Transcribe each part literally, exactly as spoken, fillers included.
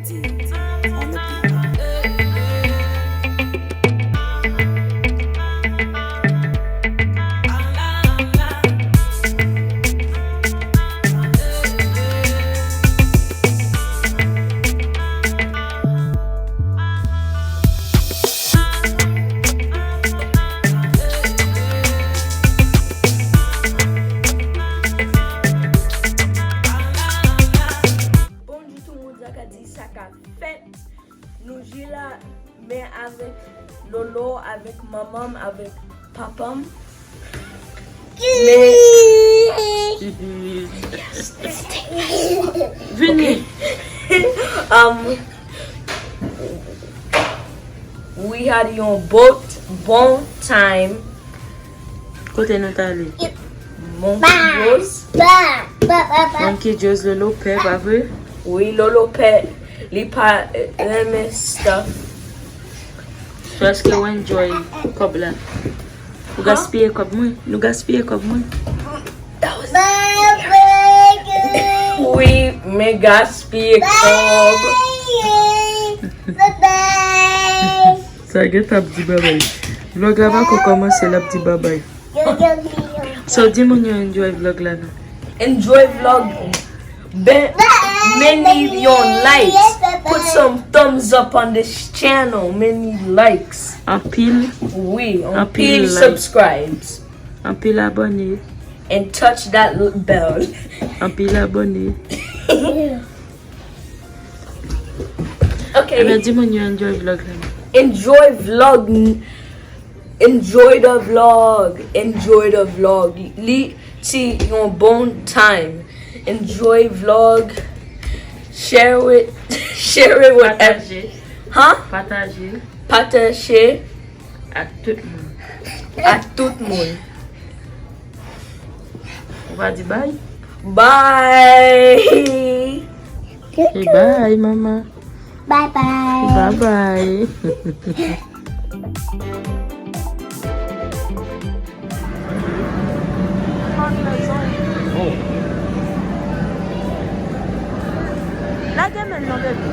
On the beat. Bonjou tout moun, sa ka di, sa ka fèt. Nou jwi la, men avèk Lolo, avèk manman m, avèk papa m. Men vini. Um, we had yon bon, bon time. Kote nou t ale? Monkey Joe's. Monkey Joe's, Lolo pè, pa vre? Wi, Lolo pè. Li pa, eh, renmen stuff. So, èske w enjoy kòb la? Ou gaspiye kòb mwen? Nou gaspiye kòb mwen? Wi, men gaspiye kòb. Sa gentan ap di babay. Vlòg la pako kòmanse, l ap di babay. So, di moun yo enjoy vlòg la, non? Enjoy vlòg. Ben, men ni yon likes. Put some thumbs up on this channel. Men ni likes. Anpil. Wi, anpil, anpil like. Subscribes. Anpil abòne. And touch that l-, bell. Anpil abòne. Ok. Ebyen, di moun yo enjoy vlòg la. Enjoy vlòg. Enjoy the vlog. Enjoy the vlog. Li se yon bon time. Enjoy vlog. Share it. Share it with ev-, pataje. Huh? Pataje. Pataje. Ak tout moun. Ak tout moun. Ou pa di bye? Bye. Say bye, mama. Bye bye. Bye bye. Lage men non, baby.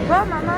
Bon, mama.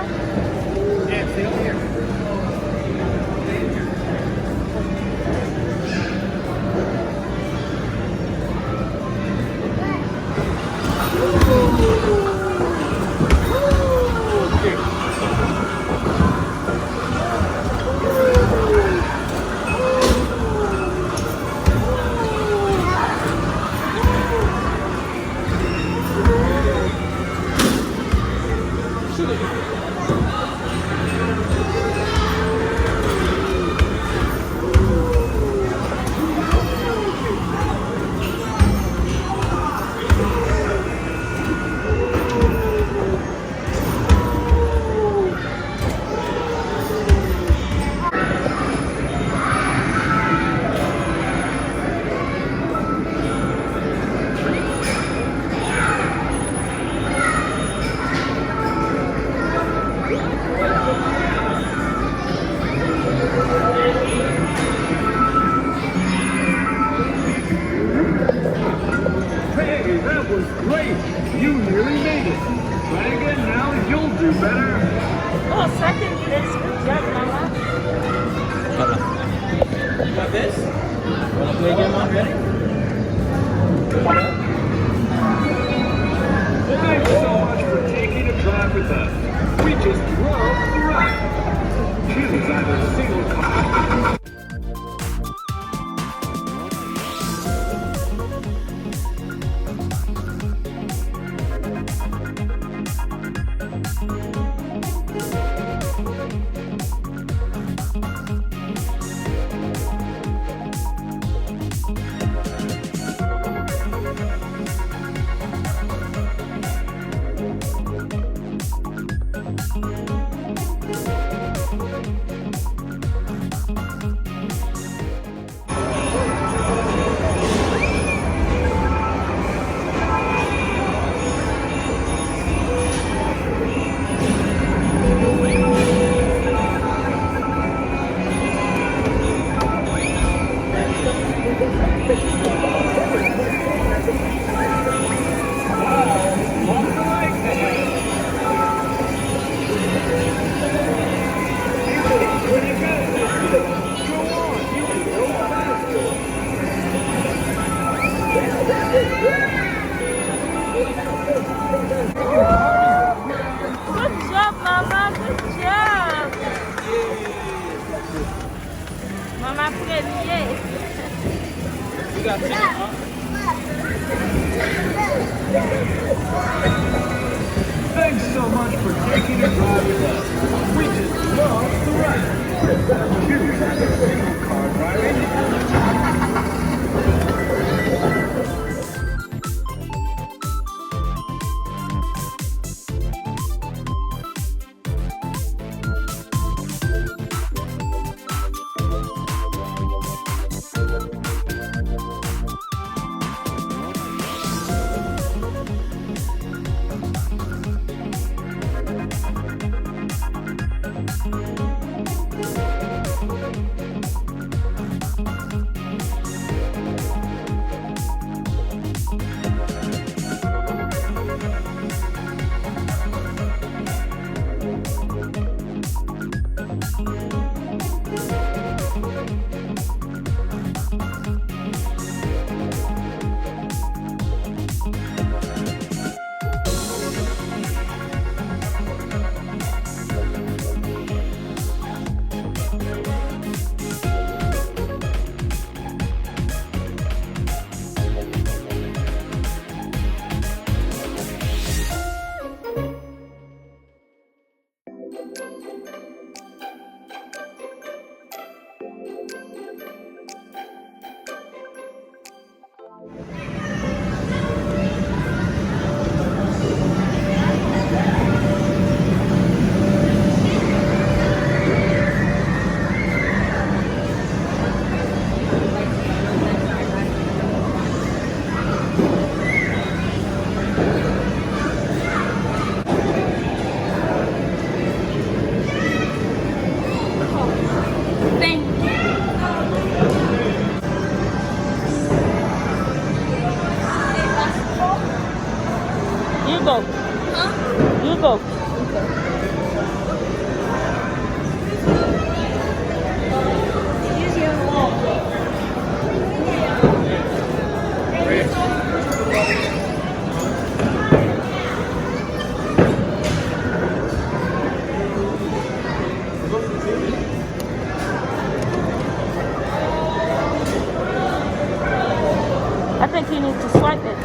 Hey, that was great! You nearly made it. Try again now, you'll do better. Oh, second place. Good job, mama. Voilà. Got this? Wanna play again, mom? Ready? Thanks so much for taking a drive with us. We just love the ride. Choose either single car. Good job, mama. Good job. Mama premye. Thanks so much for taking a ride with us. We just love the ride. Here's a single car driving. Thank you. You go. Huh? You go. I think you need to swipe it.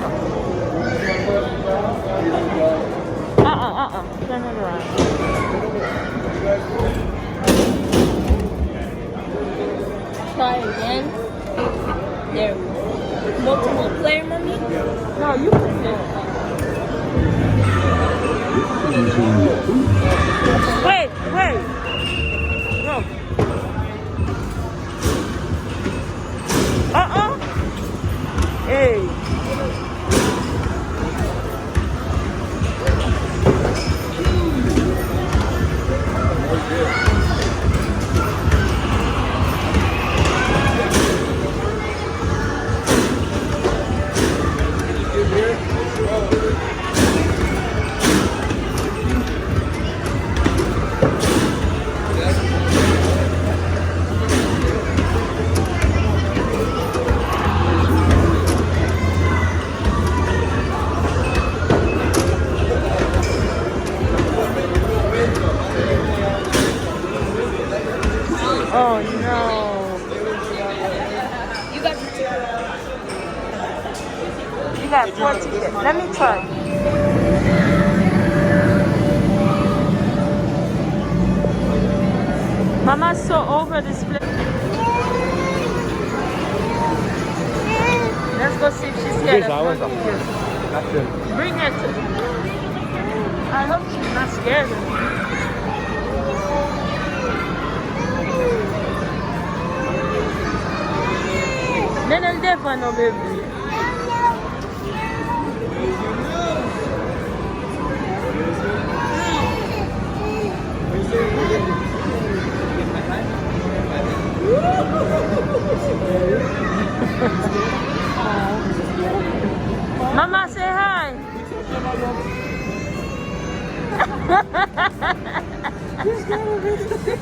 Uh-uh, uh-uh. Turn it around. Try again. There we go. Multiple player, mommy? No, you can do it. Wait, wait. No. Uh-uh. Hey. Oh no. You got the ticket. You got four tickets. Let me try. Mama's so over this place. Let's go see if she's scared of monkeys. Bring her to. I hope she's not scared of me. Mennen l devan non, baby.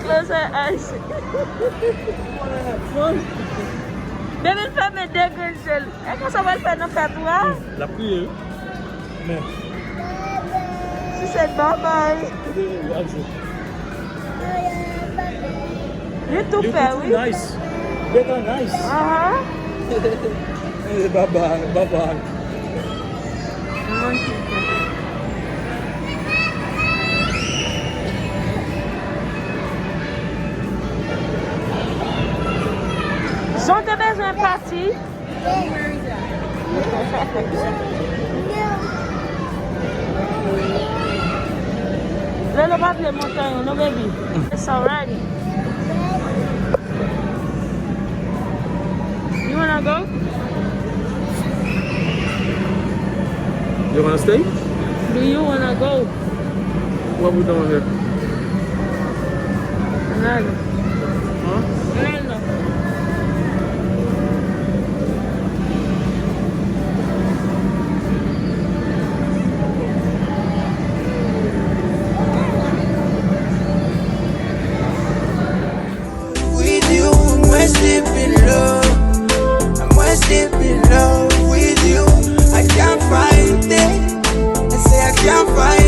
Yo se ice. Depi l fèmen de grenn je l. E konsa w al fè nan fèt ou a? L ap kriye, wi. Men. She said bye bye. Li tou pè, wi. Nice. Beta nice. Aha. Eh, bye bye, bye bye. Jan te bezwen pati. Lelo pa vle montanyo, no, baby. It's alright. You wanna go? You wanna stay? Do you wanna go? What we doing here? Nada. Huh? Nada. With you, I'm wasting love. I'm wasting love with you. I can't fight it. I say I can't fight